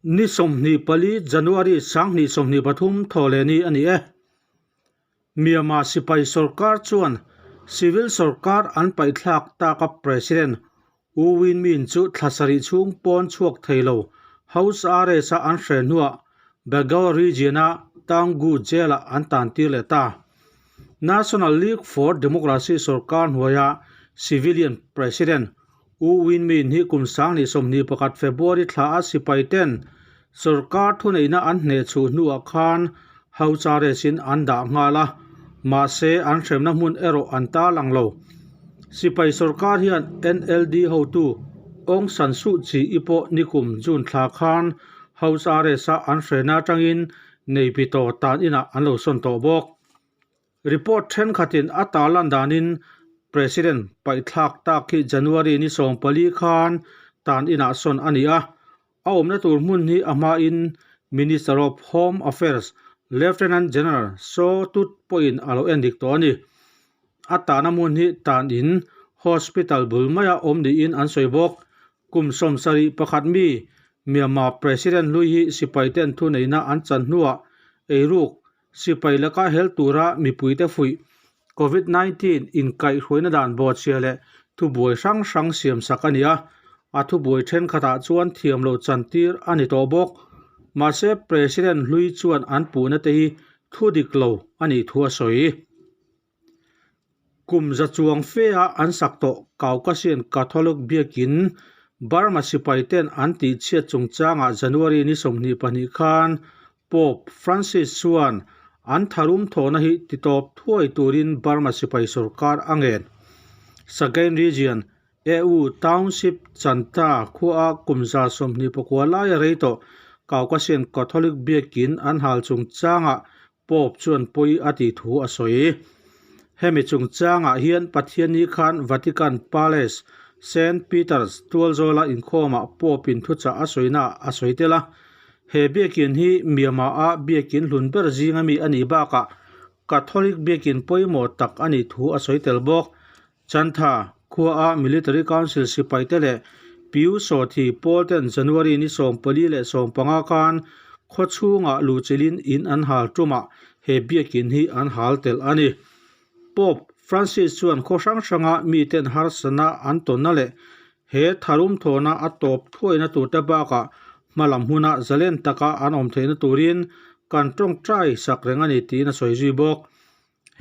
Ni 24 January 2023 thawhlehni a ni e. Myanmar sipai sorkar chuan civil sorkar an paihthlak taka President U Win Myint chu thla sarih chhung pawn chhuak thei lo House Arrest-a an hre hnuah Bago region-a Taunggu jail-ah an tantir leh ta. National League for Democracy sorkar hnuaia civilian President U Win Myint hi kum 2021 February thla a sipai ten sorkar thuneihna an hnehchhuh hnuah khan House Arrest-in an dah nghal a, mahse an hremna hmun erawh an tarlang lo. Sipai sorkar hian NLD hotu Aung San Suu Kyi-i pawh nikum June thla khan House Arrest-a an hrehna atangin Naypyidaw tan inah an lo sawn tawh bawk. Report thenkhatin a tarlan danin President paihthlak tak hi January ni 14 khan tan inah sawn a ni a, a awmna tur hmun hi a hmain Minister of Home Affairs Lieutenant General Saw Tut pawhin a lo endik tawh a ni. A tahna hmun hi tan in hospital bul maia awm niin an sawi bawk. Kum 71 mi Myanmar President hlui hi sipaiten thuneihna an chan hnuah eiruk Sipai laka hel tura mipuite fuih Covid 19 inkaihhruaina dan bawhchhia leh thubuai hrang hrang siamsak a ni a, a thubuai thenkhatah chuan thiam loh chantir a ni tawh bawk. Mahse, President hlui chuan an puhna te hi thu dik lo a nih thu a sawi. Kum za chuang fea an sak tawh Caucasian Catholic biakin Burma sipai ten an tihchhiat chungchangah January ni 22 khan Pope Francis chuan an tharum thawhna hi titawp thuai turin Burma sipai sorkar a ngen. Sagaing Region, EU Township Chanta khuaa kum 29 laia rei tawh Caucasian Catholic biakin an hal chungchangah Pope chuan pawi a tih thu a sawi. Hemi chungchangah hian Pathianni khan Vatican Palace, Saint Peter's tualzawla inkhawmah Pope-in thuchah a sawinaah a sawi tel a. He biakin hi Myanmar-a biakin hlun ber zinga mi a nih bakah Catholic biakin pawimawh tak a nih thu a sawi tel bawk. Chantha khuaa Military Council sipaite leh Piu Sawthi pawl ten January ni 14 leh 15 khan khaw chhungah luhchilhin in an hal tumah he biakin hi an hal tel a ni. Pope Francis chuan khaw hrang hranga miten harsatna an tawnna leh he tharum thawhna a tawp thuaina turte bakah hmalam huna zalen taka an awm theihna turin kan tawngtai sak reng a ni tiin a sawi zui bawk.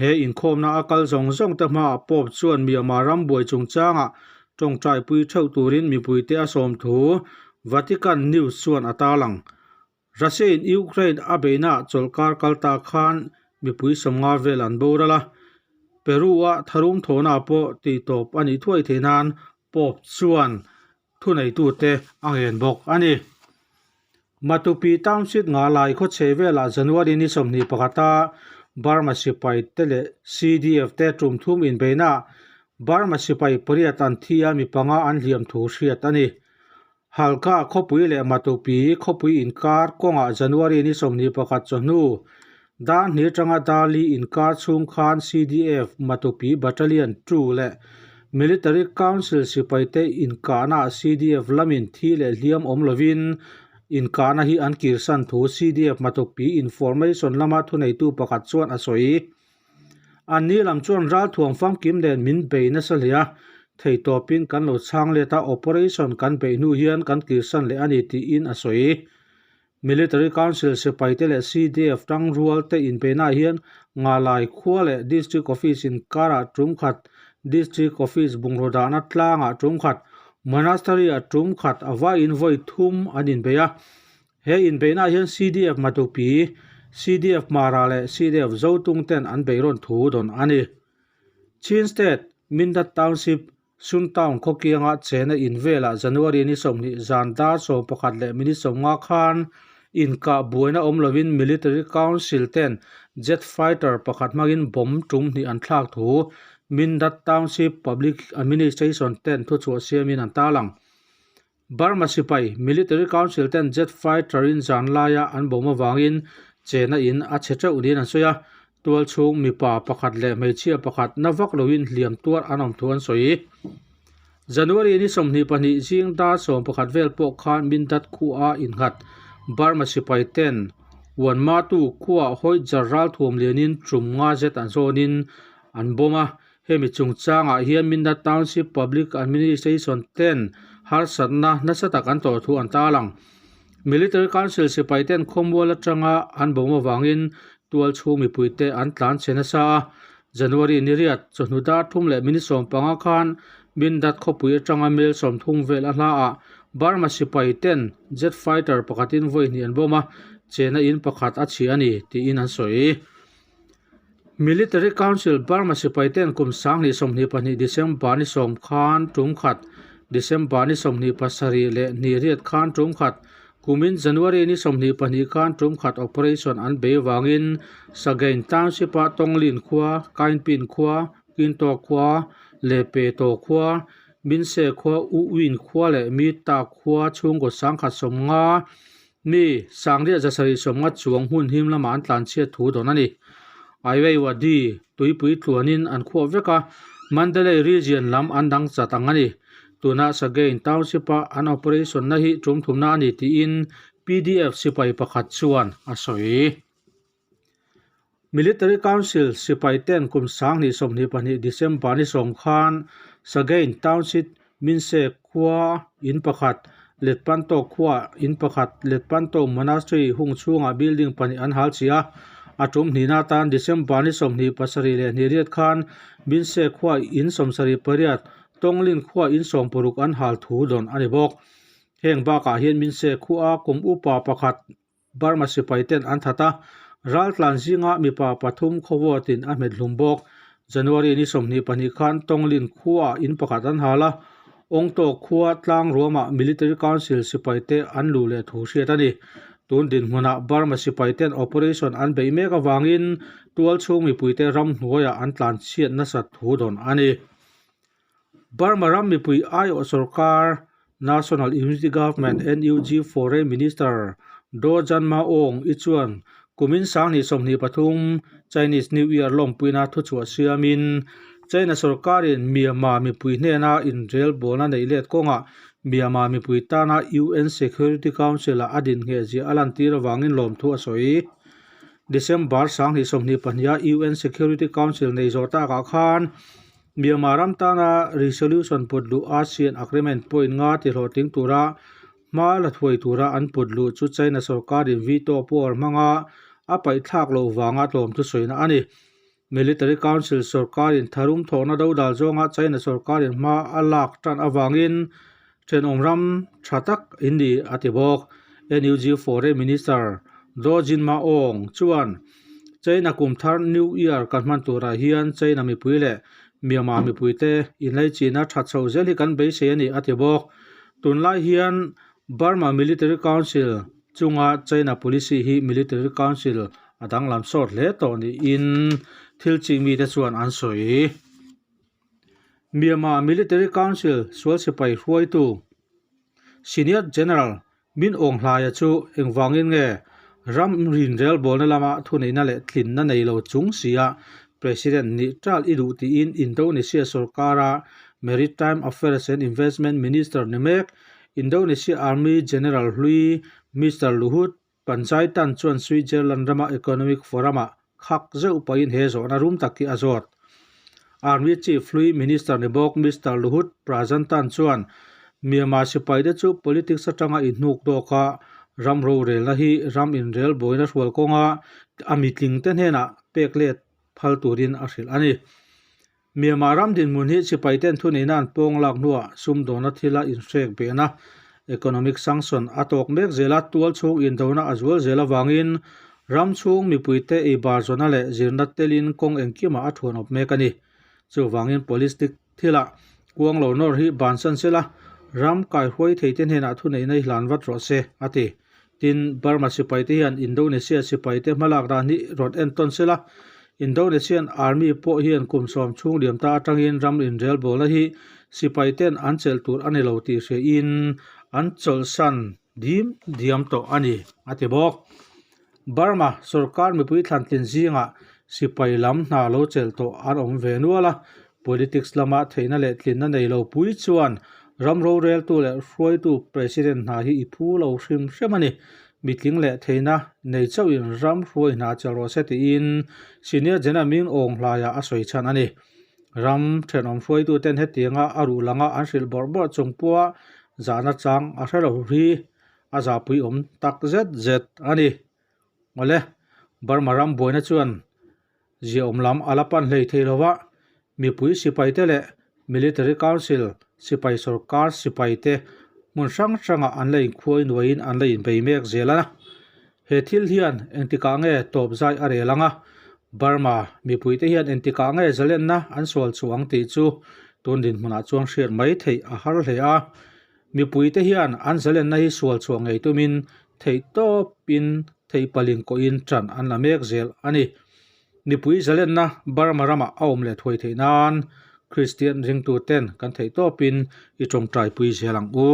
He inkhawmna a kal zawng zawng te hmaah Pope chuan Myanmar ram buai chungchangah tawngtai pui theuh turin mipuite a sawm thu Vatican News chuan a tarlang. Russia-in Ukraine a beihnaah chawlhkar kal ta khan mipui 50 vel an boral a, Peru-a tharum thawhna pawh tihtawp a nih thuai theih nan Pope chuan thuneitute a ngen bawk a ni. Matupi Township nga lai khaw chhe velah January ni 21 a Burma sipai te leh CDF te tum thum inbeihnaah Burma sipai pariat an thi a, mi panga an hliam thu hriat a ni. Halkha khawpui leh Matupi khawpui inkar kawngah January ni 21 chawhnu dar hnih atanga dar li inkar chhung khan CDF Matupi Battalion 2 leh Military Council sipaite inkahnaah CDF lamin thi leh hliam awm lovin inkahna hi an kirsan thu CDF Matupi Information lama thuneitu pakhat chuan a sawi. Anni lam chuan ralthuam famkim nen min bei nasa hle a, theitawpin kan lo chhang let a, operation kan beih hnu hian kan kirsan leh a ni tiin a sawi. Military Council sipaite leh CDF tangrual te inbeihnaah hian Ngalai khua leh District Office inkarah tum khat, District Office bungraw dahna tlangah tum khat, Monastery-ah tum khat a vaiin vawi thum an inbei a. He inbeihnaah hian CDF Matupi, CDF Mara leh CDF Zotung ten an beihrawn thu dawn a ni. Chin State, Mindat Township, Suntown khawkianga chena in velah January ni 20 zan dar 11 leh minute 50 khan inkah buaina awm lovin Military Council ten jet fighter pakhat hmangin bomb tum hnih an thlak thu Mindat Township Public Administration ten thuchhuah siamin an tarlang. Burma sipai Military Council ten jet fighter in zan laia an bawm avangin chena in a chhe teuh niin an sawi a, tual chhung mipa pakhat leh hmeichhia pakhat na vak loin hliam tuar an awm thu an sawi. January ni 22 zing dar 11 vel pawh khan Mindat khuaa innghat Burma sipai ten Wanmatu khuaah hawihjar ralthuam lianin tum nga zet an zawnin an bawm a. Hemi chungchangah hian Mindat Township Public Administration ten harsatna nasa tak an tawh thu an tarlang. Military Council sipai ten khawmual atanga an bawm avangin tual chhung mipuite an tlan chhe nasa a. January ni riat, chawhnu dar thum leh minute 15 khan Mindat khawpui atanga mel 30 vel a hla ah Burma sipai ten jet fighter pakhatin vawi hnih an bawm a, chena in pakhat a chhia a ni tiin an sawi. Military Council Burma sipai ten kum 2022 December ni 10 khan tum khat, December ni 27 leh 28 khan tum khat, kumin January ni 22 khan tum khat operation an bei vangin Sagaing Township-a Tonglin khua, Kainpin khua, Kinto khua, Lepeto khua, Minse khua, U Win khua leh Mita khua chhungkaw 150 Mi sangriah 750 chuang hmun him lamah an tlanchhiat thu dawn a ni. Ayeyawady tuipui tluanin an khuah vek a, Mandalay region lam an dang chat ang a ni. Tuna Sagaing Township-a an operation na hi tum thumna a ni tiin PDF sipai pakhat chuan a sawi. Military Council sipai ten kum 2022 December ni 10 khan Sagaing Township Minse khua in pakhat, Letpanto khua in pakhat, Letpanto Monastery hung chhungah building pahnih an hal chi a. A tum hnihna atan December ni 27 leh 28 khan Minse khua in 78, Tonglin khua in 60 an hal thu dawn a ni bawk. Heng bakah hian Minse khua kum upa pakhat Burma sipai ten an that a, raltlan zinga mipa pathum khawvuatin a hmet hlum bawk. January ni 22 khan Tonglin khuaah in pakhat an hal a, Awngtawk khua tlang ruamah Military Council sipai te an luh leh thu hriat a ni. Tun dinhmunah Burma sipai ten operation an beih mek avangin tual chhung mipuite ramhnuaiah an tlanchhiat nasat thu dawn a ni. Burma ram mipui aiawh sorkar National Unity Government, NUG, Foreign Minister Daw Jan Ma Aung i chuan kumin 2023 Chinese New Year lawmpuina thuchhuah siamin China sorkarin Myanmar mipui hnena inrelbawlna neih let kawngah Myanmar mipui tana UN Security Council-ah a din ngheh zia a lantir avangin lawmthu a sawi. December 2022-a UN Security Council nei zawh takah khan Myanmar ram tana resolution put luh ASEAN agreement point nga tihlawhtling tura hma la thuai tura an put luh chu China sorkarin veto power hmanga a paihthlak loh vanga tlawm thusawiina a ni. Military Council sorkarin tharum thawhna dodal zawnga China sorkarin hma a lak tan avangin thenawm ram tha tak in ni a ti bawk. NUG Foreign Minister Daw Jin Ma Aung chuan China kum thar New Year kan hman turah hian China mipui leh Myanmar mipuite inlaichina tha chho zel hi kan beisei a ni a ti bawk. Tunlai hian Burma Military Council chunga China policy hi Military Council a danglam sawt hle tawh niin thil ching mite chuan an sawi. Myanmar Military Council sual sipai hruaitu Senior General Min Aung Hlaia chu engvangin nge ram rinrelbawlna lama thuneihna leh tlinna nei lo chung sia President nih tal i duh tiin Indonesia sorkara Maritime Affairs and Investment Minister ni mek Indonesia Army General hlui Mister Luhut Panjaitan chuan Switzerland rama Economic Forum-ah khak zeuh pahin he zawhna rum tak hi a zawt. Army Chief hlui Minister ni bawk Mister Luhut Prajantan chuan Myanmar sipaite chu politics atanga inhnuk dawk a, ram rorelna hi ram inrelbawina hrual kawnga a mitlingte hnenah pek let phal turin a hrilh a ni. Myanmar ram dinhmun hi sipaiten thuneihna an pawng lak hnuah sumdawna thila inhrek behna, economic sanction, a tawk mek zel a, tual chhung indona a zual zel avangin ram chhung mipuite eibar zawna leh zirna telin kawng engkimah a thuanawp mek a ni. Chuvangin politic thilah kuang lo nawr hi bansan sela, ram kaihruai theite hnenah thuneihna hi hlan vat rawh se, a ti. Tin, Burma sipaite hian Indonesia sipaite hmalak dan hi rawn entawn sela, Indonesian Army pawh hian kum 10 chhung liam ta atangin ram inrelbawlna hi sipaiten an chelh tur a ni lo tih hriain an chawlhsan dim diam tawh a ni, a ti bawk. Burma sorkar mipui thlantlin zingah sipai lam hna lo chelh tawh an awm ve nual a, politics lama theihna leh tlinna nei lo pui chuan ram roreltu leh hruaitu president hna hi i phu lo hrim hrim a ni. mitling leh theihna nei chauhin ram hruai hna chelh rawh se tiin Senior General Min Aung Hlaia a sawi chhan a ni. Ram thenawm hruaituten hetianga a ruh langa an hrilh bawrh bawrh chung pawha zahna chang a hre lo hi a zahpui awm tak zet zet a ni. Awle, Burma ram buaina chuan ziaawm lam a la pan hlei thei lo va, mipui sipaite leh Military Council sipai sorkar sipaite hmun hrang hrangah an la inkhuai nuaiin an la inbei mek zel a. He thil hian engtikah nge tawp zai a rel ang a, Burma mipuite hian engtikah nge zalenna an sual chhuah ang tih chu tun dinhmunah chuan hriat mai theih a har hle a. Mipuite hian an zalenna hi sual chhuah ngei tumin theih tawpin theih palin kawhin ṭan an la mek zel a ni. Mipui zalenna Burma ramah a awm leh thuai theih nan Kristian ringtuten kan theih tawpin i tawngtaipui zel ang u.